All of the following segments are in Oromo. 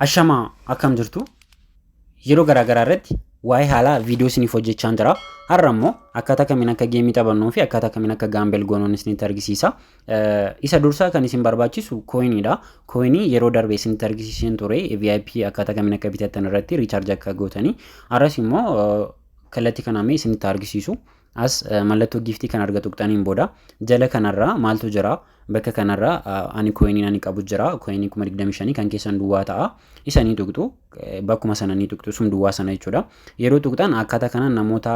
Ashamaa akkam jirtu? Yeroo garaa garaa irratti waa'ee haalaa viidiyoo isiniif hojjechaan jira. Har'a immoo akkaataa kamiin akka geemii taphannuu fi akkaataa kamiin akka gaambel goonuun isinitti argisiisa. Isa dursaa kan isin barbaachisu kooyiniidha. Kooyinii yeroo darbe isinitti argisiiseen ture VIP akkaataa kamiin akka bitattan irratti riichaarji akka gootanii. Har'as immoo kallattii kanaan mee isinitti argisiisu. As mallattoo giiftii kan arga tuqxaniin booda jala kanarraa maaltu jira? Bakka kanarraa ani kooyiniin ani qabu jira. Kooyinii 25,000 kan keessan duwwaa ta'a. Isa ni tuqxu. Bakkuma sana ni tuqxu. Sun duwwaa sana jechuudha. Yeroo tuqxan akkaataa kanaan namoota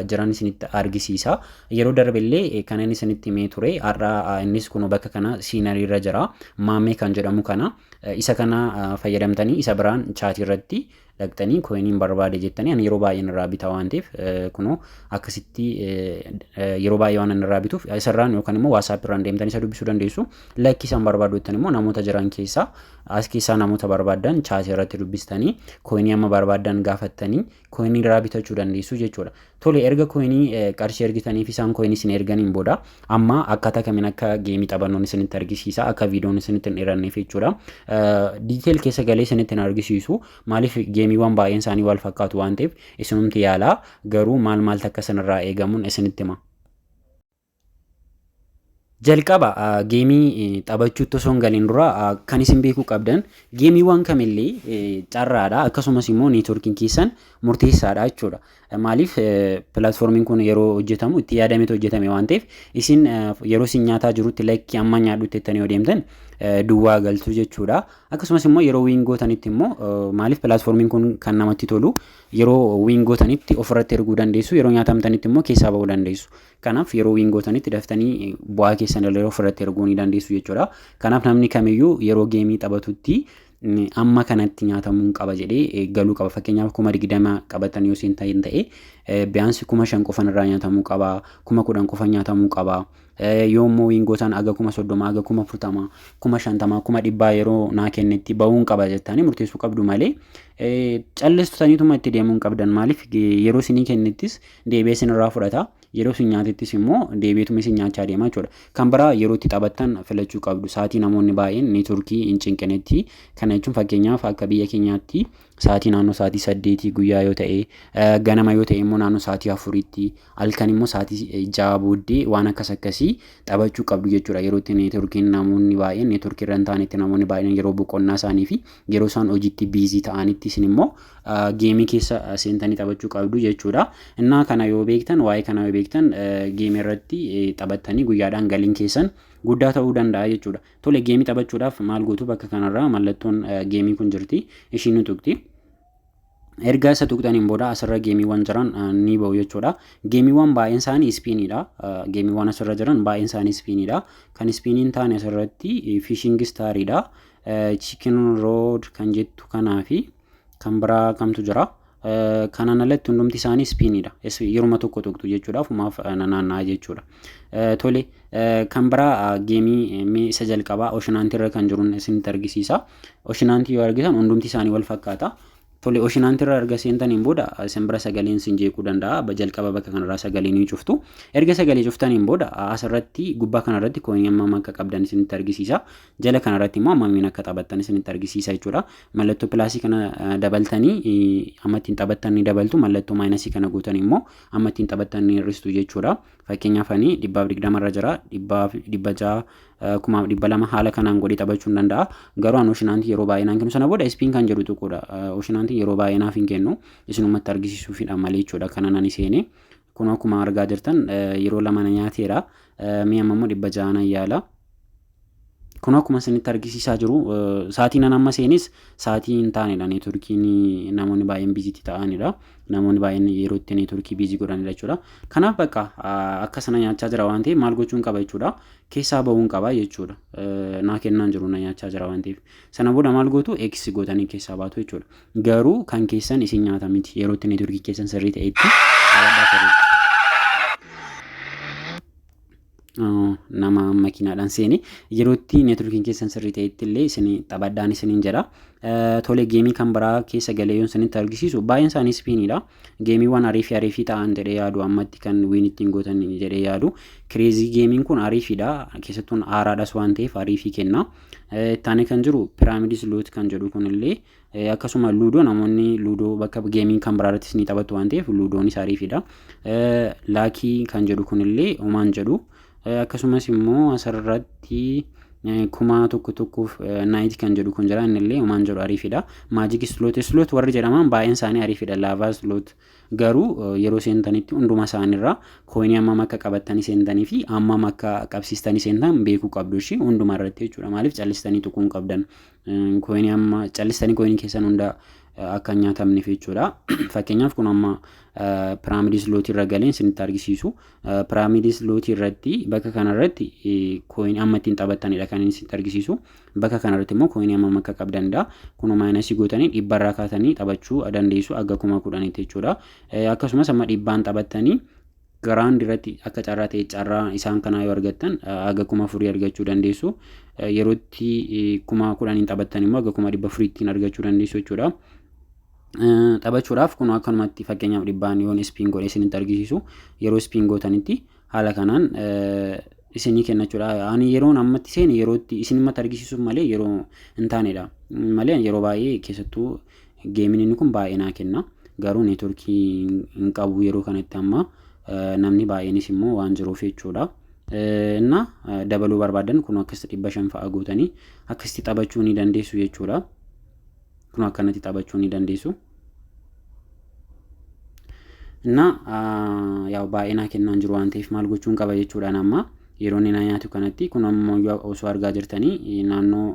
jiran isinitti argisiisa. Yeroo darbe illee kan inni isinitti himee ture har'a innis kunoo bakka kana siinarii irra jira. Maammee kan jedhamu kana. Isa kana fayyadamtanii isa biraan chaatii irratti dhaqxanii koyiniin barbaade jettanii ani yeroo baay'een irraa bita waan ta'eef kunoo akkasitti yeroo baay'ee waan inni irraa bituuf isarraan yookaan immoo WhatsApp irraan deemtanii isa dubbisuu dandeessu. Lakki isaan barbaadu jettan immoo namoota jiran keessaa as keessaa namoota barbaaddan chaasii irratti dubbistanii koyinii amma barbaaddan gaafattanii koyinii irraa bitachuu dandeessu jechuudha. Tole erga koyinii qarshii ergitaniif isaan koyinii isin erganiin booda amma akkaataa kamiin akka geemii taphannoon isinitti argisiisa akka viidiyoon isinitti hin dheeranneef jechuudha. Diiteel keessa galee isinitti hin argisiisu maaliif geemiiwwan baay'een isaanii wal fakkaatu waan ta'eef isinumti yaalaa garuu maal maaltu akka isinirraa eegamuun isinitti hima. Jalqaba geemii taphachuutti osoo hin galin dura kan isin beekuu qabdan geemiiwwan kamillee carraadha akkasumas immoo neetworkiin keessan murteessaadha jechuudha. Maaliif pilaatfoormiin kun yeroo hojjetamu itti yaadametu hojjetame waan ta'eef isin yeroo isin nyaataa jirutti lakki amma nyaadhutti jettanii yoo deemtan duwwaa galtu jechuudha. Akkasumas immoo yeroo wiin gootanitti immoo maaliif pilaatfoormiin kun kan namatti tolu yeroo wiin gootanitti ofirratti erguu dandeessu yeroo nyaatamtanitti immoo keessaa ba'uu dandeessu. Kanaaf yeroo win gootanitti daftanii bu'aa keessan illee ofirratti erguu ni dandeessu jechuudha. Kanaaf namni kamiyyuu yeroo geemii taphatutti amma kanatti nyaatamuun qaba jedhee galuu qaba. Fakkeenyaaf 20,000 qabatan yoo isin ta'in ta'e biyaansi 5,000 qofan irraa nyaatamuu qaba, 10,000 qofan nyaatamuu qaba. Yoo immoo win gootan aga 30,000, aga 40,000, 50,000, 100,000 yeroo naa kennetti ba'uun qaba jettanii murteessuu qabdu malee callistaniituma itti deemuu hin qabdan. Maaliif yeroo isinii kennettis deebi'ee isinirraa fudhata. Yeroo isin nyaatettis immoo deebi'eetuma isin nyaachaa deema jechuudha. Kan biraa yeroo itti taphattan filachuu qabdu. Sa'aatii namoonni baay'een neetworkii hin cinqinetti. Kana jechuun fakkeenyaaf akka biyya keenyaatti sa'aatii naannoo sa'aatii saddeetii guyyaa yoo ta'e, ganama yoo ta'e immoo naannoo sa'aatii afuriitti, halkan immoo sa'aatii ja'a booddee waan akkas akkasii taphachuu qabdu jechuudha. Yeroo itti neetworkiin namoonni baay'een neetworkii irra hin taanetti namoonni baay'een yeroo boqonnaa isaanii fi yeroo isaan hojiitti biizii ta'anitti isin immoo geemii keessa seentanii taphachuu qabdu jechuudha. Innaa kana yoo beektan waa'ee kana yoo beektan geemii irratti taphattanii guyyaadhaan galiin keessan guddaa ta'uu danda'a jechuudha. Tole geemii taphachuudhaaf maal gootu bakka kanarraa mallattoon geemii kun jirti ishiin ni tuqxi. Erga isa tuqxaniin booda asirra geemiiwwan jiran ni ba'u jechuudha. Geemiiwwan baay'een isaanii ispiiniidha. Geemiiwwan asirra jiran baay'een isaanii ispiiniidha. Kan ispiinii hin taane asirratti fiishingi istaariidha. Chicken road kan jettu kanaa fi kan biraa kamtu jira. Kanaan alatti hundumti isaanii ispiiniidha. Yeruma tokko tuqxu jechuudha. Ofumaaf nanaanna'aa jechuudha. Tole kan biraa geemii mee isa jalqabaa Oshinaantii irra kan jiruun isinitti argisiisa. Oshinaantii yoo argitan hundumti isaanii wal fakkaata. Tole Oshinaantii irra erga seentaniin booda isin bira sagaleen isin jeequu danda'a. Jalqaba bakka kanarraa sagalee ni cuftu. Erga sagalee cuftaniin booda asirratti gubbaa kanarratti kooyinii hammam akka qabdan isinitti argisiisa. Jala kanarratti immoo hammamiin akka taphattan isinitti argisiisa jechuudha. Mallattoo pilaasii kana dabaltanii amma ittiin taphattan ni dabaltu. Mallattoo maayinasii kana gootanii immoo amma ittiin taphattan ni hir'istu jechuudha. Fakkeenyaaf ani 120 irra jira. 600 2,200 haala kanaan godhee taphachuu hin danda'a. Garuu an oshinaantii yeroo baay'ee naan kennu. Sana booda ispiin kan jedhu tuquudha. Oshinaantiin yeroo baay'ee naaf hin kennu. Isinumatti argisiisuufidha malee jechuudha. Kanan ani seene. Kun akkuma argaa jirtan yeroo lama na nyaateera. Mee amma immoo 600 nan yaala. Kun akkuma isinitti argisiisaa jiru sa'aatiin an amma seenes sa'aatii hin taanedha. Neetworkiin namoonni baay'een biiziitti ta'anidha. Namoonni baay'een yeroo itti neetworkii biizii godhanidha jechuudha. Kanaaf bakka akka sana nyaachaa jira waan ta'eef maal gochuun qaba jechuudha. Keessaa ba'uun qaba jechuudha. Naa kennaan jiru na nyaachaa jira waan ta'eef. Sana booda maal gootu X gootanii keessaa baatu jechuudha. Garuu kan keessan isin nyaata miti yeroo itti neetworkii keessan sirrii ta'etti qabadhaa sirriitti. Nama makiinaadhaan seene yerootti neetworkiin keessan sirrii ta'etti illee isin taphadhaan isiniin jedha. Tole, geemii kan biraa keessa galee yoon isinitti argisiisu, baay'een isaanii spiniidha. Geemiiwwan ariifii ariifii ta'an jedhee yaadu, ammatti kan win ittiin gootan jedhee yaadu. Crazy geemiin kun ariifiidha. Keessattuu haaraadhas waan ta'eef ariifii kenna. Ittaanee kan jiru Pyramid Slot kan jedhu kunillee akkasuma luudoo, namoonni luudoo bakka geemiin kan biraa irrattis ni taphatu waan ta'eef luudoonis ariifiidha. Lucky kan jedhu kunillee homaan jedhu. Akkasumas immoo asirratti 1001f night kan jedhu kun jira, innillee homaan jedhu, ariifidha. Magic Slot, slot warri jedhaman baay'een isaanii ariifidha. Lava Slot garuu yeroo seentanitti hunduma isaaniirraa kooyinii hammam akka qabattanii seentanii fi hammam akka qabsiistanii seentan beekuu qabdu ishii hunduma irratti jechuudha. Maaliif callistanii tuquu hin qabdan. Kooyinii amma callistanii kooyinii keessan hunda akka hin nyaatamneef jechuudha. Fakkeenyaaf kun amma Pyramid Slotii irra galeen isinitti argisiisu. Pyramid Slotii irratti bakka kanarratti kooyinii amma ittiin taphattanidha kan inni isinitti argisiisu. Bakka kanarratti immoo kooyinii hammam akka qabdanidha. Kun minusii gootanii 100rraa kaatanii taphachuu dandeessu aga 10,000tti jechuudha. Akkasumas amma 100n taphattanii grand irratti akka carraa ta'e carraa isaan kanaa yoo argattan aga 4,000 argachuu dandeessu. Yerootti 10,000n taphattan immoo aga 400,000ttiin argachuu dandeessu jechuudha. Taphachuudhaaf kun akkanumatti fakkeenyaaf 100n yoon spin godhee isinitti argisiisu, yeroo spin gootanitti haala kanaan isinii kenna jechuudha. Ani yeroon ammatti seene yerootti isinimatti argisiisuuf malee yeroo hin taanedha. Malee yeroo baay'ee keessattuu geemiin inni kun baay'ee naa kenna. Garuu neetworkii hin qabu yeroo kanatti, amma namni baay'eenis immoo waan jiruuf jechuudha. Inna dabaluu barbaadan kun akkasitti 500 fa'a gootanii akkasitti taphachuu ni dandeessu jechuudha. Kun akkanatti taphachuu ni dandeessu. Inna yaa'u baay'ee naa kennaan jiru waan ta'eef maal gochuun qaba jechuudhaan, amma yeroo inni na nyaatu kanatti kun ammoo osoo argaa jirtanii naannoo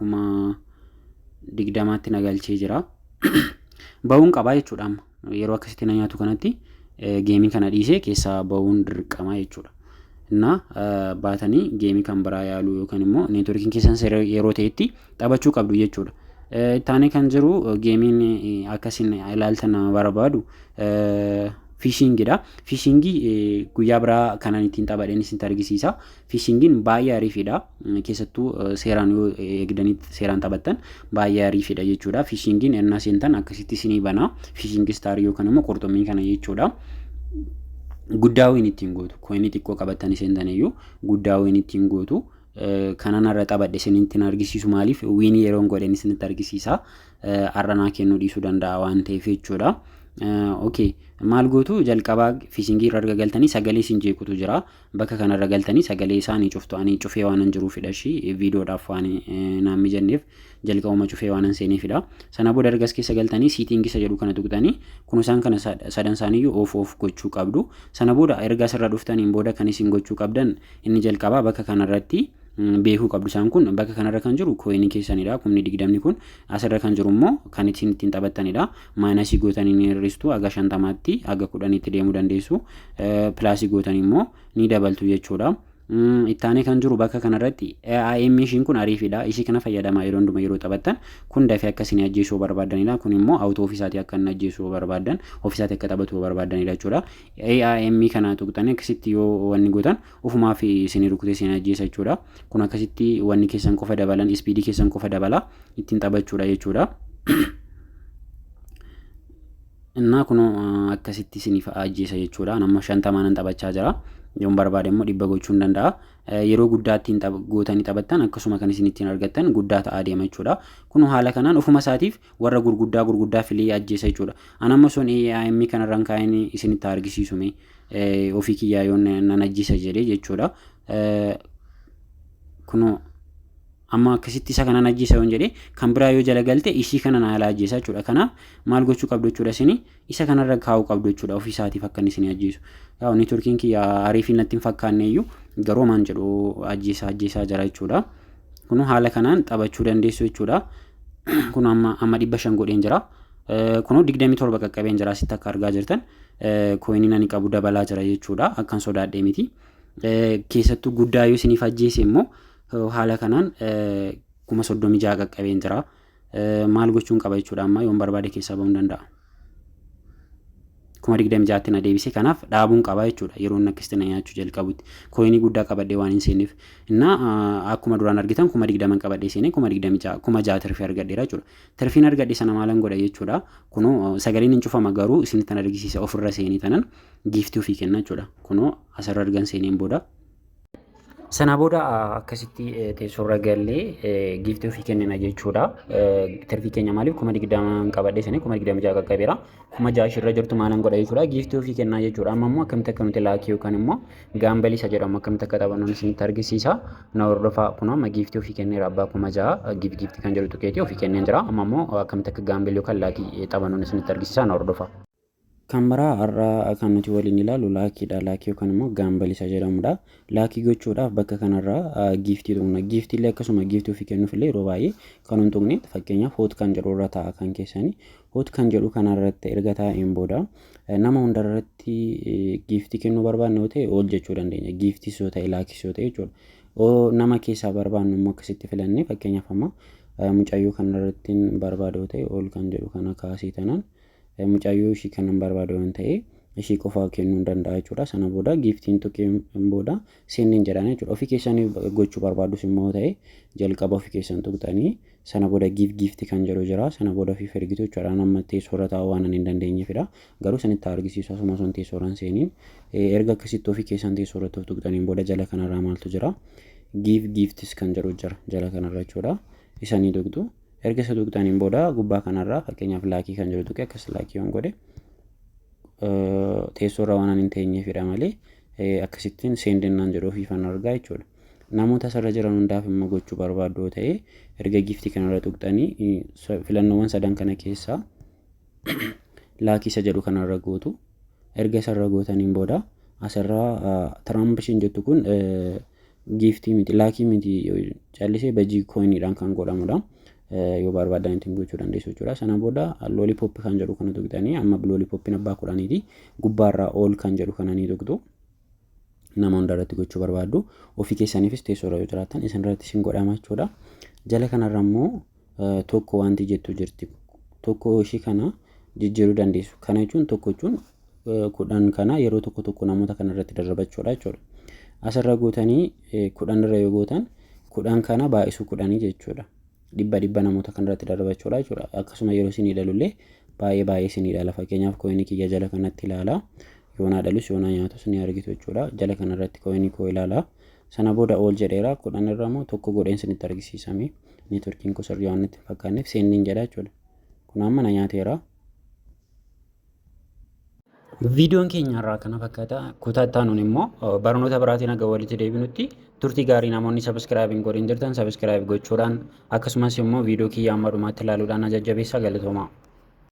20,000tti na galchee jira. Ba'uun qabaa jechuudha, amma yeroo akkasitti na nyaatu kanatti geemii kana dhiisee keessaa ba'uun dirqama jechuudha. Inna baatanii geemii kan biraa yaaluu yookaan immoo neetworkiin keessan yeroo ta'etti taphachuu qabdu jechuudha. Ittaanee kan jiru geemiin akkasiin ilaaltan nama barbaadu fishingidha. Fishingii guyyaa biraa kanan ittiin taphadheen isinitti argisiisa. Fishingiin baay'ee ariifidha. Keessattuu seeraan yoo eegdanii seeraan taphattan baay'ee ariifidha jechuudha. Fishingiin ennaa seentan akkasitti isinii bana. Fishing starii yookaan immoo qurxummii kana jechuudha. Guddaa win ittiin gootu. Kooyinii xiqqoo qabattanii seentan iyyuu guddaa win ittiin gootu. Kanan har'a taphadhe isinitti argisiisu, maaliif winii yeroon godhen isinitti argisiisa. Har'a naa kennuu dhiisuu danda'a waan ta'eef jechuudha. Okay, maal gootu? Jalqabaa fishingii irra erga galtanii sagalee isin jeequtu jira. Bakka kanarra galtanii sagalee isaanii cuftu. Ani cufee waan hin jiruufidha ishii viidiyoodhaaf waan naan mijanneef jalqabuma cufee waan hin seeneefidha. Sana booda ergas keessa galtanii setting isa jedhu kana tuqxanii kun isaan kana sadan isaaniiyyuu off off gochuu qabdu. Sana booda erga asirra dhuftaniin booda kan isin gochuu qabdan inni jalqabaa bakka kanarratti beekuu qabdu, isaan kun bakka kanarra kan jiru kooyinii keessanidha. 20,000 kun asirra kan jiru immoo kan isin ittiin taphattanidha. Minusii gootanii ni hir'istu, aga 50tti, aga 10tti deemuu dandeessu. Plusii gootanii immoo ni dabaltu jechuudha. Ittaanee kan jiru bakka kanarratti AIM ishiin kun ariifidha. Ishii kana fayyadamaa yeroo hundumaa yeroo taphattan. Kun dafee akka isin ajjeesuu barbaadanidha. Kun immoo auto ofiisaatii akka inni ajjeesuu barbaadan, ofiisaatii akka taphatu barbaadanidha jechuudha. AIM kana tuqxanii akkasitti yoo wanni gootan ofumaaf isin rukutee isin ajjeesa jechuudha. Kun akkasitti wanni keessan qofa dabalan, speedii keessan qofa dabala ittiin taphachuudha jechuudha. Innaa kun akkasitti isiniif ajjeesa jechuudha. Nama 50n taphachaa jira. Yoon barbaade immoo 100 gochuu hin danda'a. Yeroo guddaa ittiin gootanii taphattan akkasuma kan isin ittiin argattan guddaa ta'aa deema jechuudha. Kun haala kanaan ofuma isaatiif warra gurguddaa gurguddaa filee ajjeesa jechuudha. An amma sun AIM kanarraan kaa'een isinitti argisiisu mee ofii kiyyaa yoon nan ajjeesa jedhee jechuudha. Kunoo amma akkasitti isa kanan ajjeesa yoon jedhee, kan biraa yoo jala galte ishii kana na alaa ajjeesa jechuudha. Kanaaf maal gochuu qabdu jechuudha? Isin isa kanarra kaa'uu qabdu jechuudha, ofii isaatiif akka inni isin ajjeesu. Yaa neetworkiin kiyya ariifii natti hin fakkaanne iyyuu garuu maan jedhu ajjeesaa ajjeesaa jira jechuudha. Kun haala kanaan taphachuu dandeessu jechuudha. Kun amma 500 godheen jira. Kunoo 27 qaqqabeen jira, asitti akka argaa jirtan kooyiniin ani qabu dabalaa jira jechuudha. Akkan sodaadhee miti. Keessattuu guddaa yoo isiniif ajjeese immoo haala kanaan 36,000 qaqqabeen jira. Maal gochuun qaba jechuudha? Amma yoon barbaade keessaa ba'uu hin danda'a. 26,000tti na deebise. Kanaaf dhaabuun qaba jechuudha yeroo inni akkasitti na nyaachuu jalqabutti. Coinii guddaa qabadhee waan hin seenneef. Innaa akkuma duraan argitan 20,000 qabadhee seenee 26,000, 6,000 tirfii argadheera jechuudha. Tirfiin argadhe sana maalan godha jechuudha? Kunoo sagaleen hin cufama, garuu isinitti argisiisa. Ofirra seenii tanan giftii ofii kenna jechuudha. Kunoo asirra argan seeneen booda. Sana booda akkasitti teessoorra gallee giftii ofii kennina jechuudha. Tirfii keenya maaliif 20,000 qabadhee sanii 26,000 qaqqabeera. 6,000 ishirra jirtu maalan godha jechuudha? Giftii ofii kennaa jechuudha. Amma immoo akkamitti akka nuti lucky yookaan immoo gamble isa jedhamu akkamitti akka taphannuun isinitti argisiisa. Na hordofaa. Kunoo amma giftii ofii kenneera, abbaa 6,000 give gift kan jedhu tuqeetii ofii kenneen jira. Amma immoo akkamitti akka gamble yookaan lucky taphannuun isinitti argisiisa, na hordofaa. Kan biraa har'a kan nuti waliin ilaallu luckydha. Lucky yookaan immoo gamble isa jedhamudha. Lucky gochuudhaaf bakka kanarraa giftii tuqna. Giftii illee akkasuma giftii ofii kennuuf illee yeroo baay'ee kan hin tuqne, fakkeenyaaf hot kan jedhu irra taa'a kan keessanii. Hot kan jedhu kanarratti erga taa'een booda nama hundarratti giftii kennuu barbaanne yoo ta'e all jechuu dandeenya. Giftiis yoo ta'e, luckys yoo ta'e jechuudha. Nama keessaa barbaannu immoo akkasitti filannee, fakkeenyaaf amma mucayyoo kanarratti barbaadu yoo ta'e, all kan jedhu kana kaasee tanaan mucayyoo ishii kanan barbaadu yoo ta'e ishii qofaa kennuu hin danda'a jechuudha. Sana booda giftiin tuqeen booda sendiin jedhaan jechuudha. Ofii keessanii gochuu barbaadus immoo ta'e jalqaba ofii keessan tuqxanii sana booda give gift kan jedhu jira. Sana booda ofiif ergitu jechuudha. Nama teessoorra taa'uu waan hin dandeenyeefidha. Garuu sanitti argisiisu asuma osoo teessoorraan seeniin erga akkasitti ofii keessan teessoorratti of tuqxaniin booda jala kanarraa maaltu jira? Give gifts kan jedhu jira jala kanarra jechuudha. Isanii tuqxu. Erga isa tuqxaniin booda gubbaa kanarraa fakkeenyaaf lucky kan jedhu tuqee akkas lucky yoon godhe, teessoorra waan hin teenyeefidha malee, akkasittiin sendinnaan jedhu ofiifan argaa jechuudha. Namoota asirra jiran hundaaf immoo gochuu barbaaddu yoo ta'e, erga giftii kanarra tuqxanii filannoowwan sadan kana keessaa lucky isa jedhu kanarra gootu. Erga isarra gootaniin booda asirraa Trump ishiin jettu kun giftii miti, lucky miti, callisee bajii coiniidhaan kan godhamudha. Yoo barbaadan ittiin gochuu dandeessu jechuudha. Sana booda lollipop kan jedhu kana tuqxanii, amma lollipopiin abbaa 10ti, gubbaarraa all kan jedhu kana ni tuqxu. Nama hundarratti gochuu barbaaddu, ofii keessaniifis teessoorra yoo jiraattan isin irratti isin godhama jechuudha. Jala kanarra immoo tokko wanti jettu jirti. Tokko ishii kana jijjiiruu dandeessu. Kana jechuun tokko jechuun 10 kana yeroo tokko tokko namoota kana irratti darbachuudha jechuudha. Asirra gootanii 10 irra yoo gootan 10 kana baay'isuu 10 jechuudha. Dhibba dhibba namoota kana irratti darbachuudha jechuudha. Akkasuma yeroo isinii dhalullee baay'ee baay'ee isinii dhala. Fakkeenyaaf coinii kiyya jala kanatti ilaala. Yoonaa dhalus yoonaa nyaatus ni argitu jechuudha. Jala kanarratti coinii koo ilaala. Sana booda all jedheera. 10 irra immoo tokko godheen isinitti argisiisame. Networkiin koo sirrii waan natti hin fakkaanneef sendiin jedha jechuudha. Kun amma na nyaateera. Viidiyoon keenya irraa kana fakkaata. Kutaa itti aanuun immoo barnoota biraatiin haga walitti deebinutti turtii gaarii. Namoonni subscribe hin godhin jirtan subscribe gochuudhaan, akkasumas immoo viidiyoo kiyya amma dhumaatti ilaaluudhaan jajjabeessaa. Galatoomaa.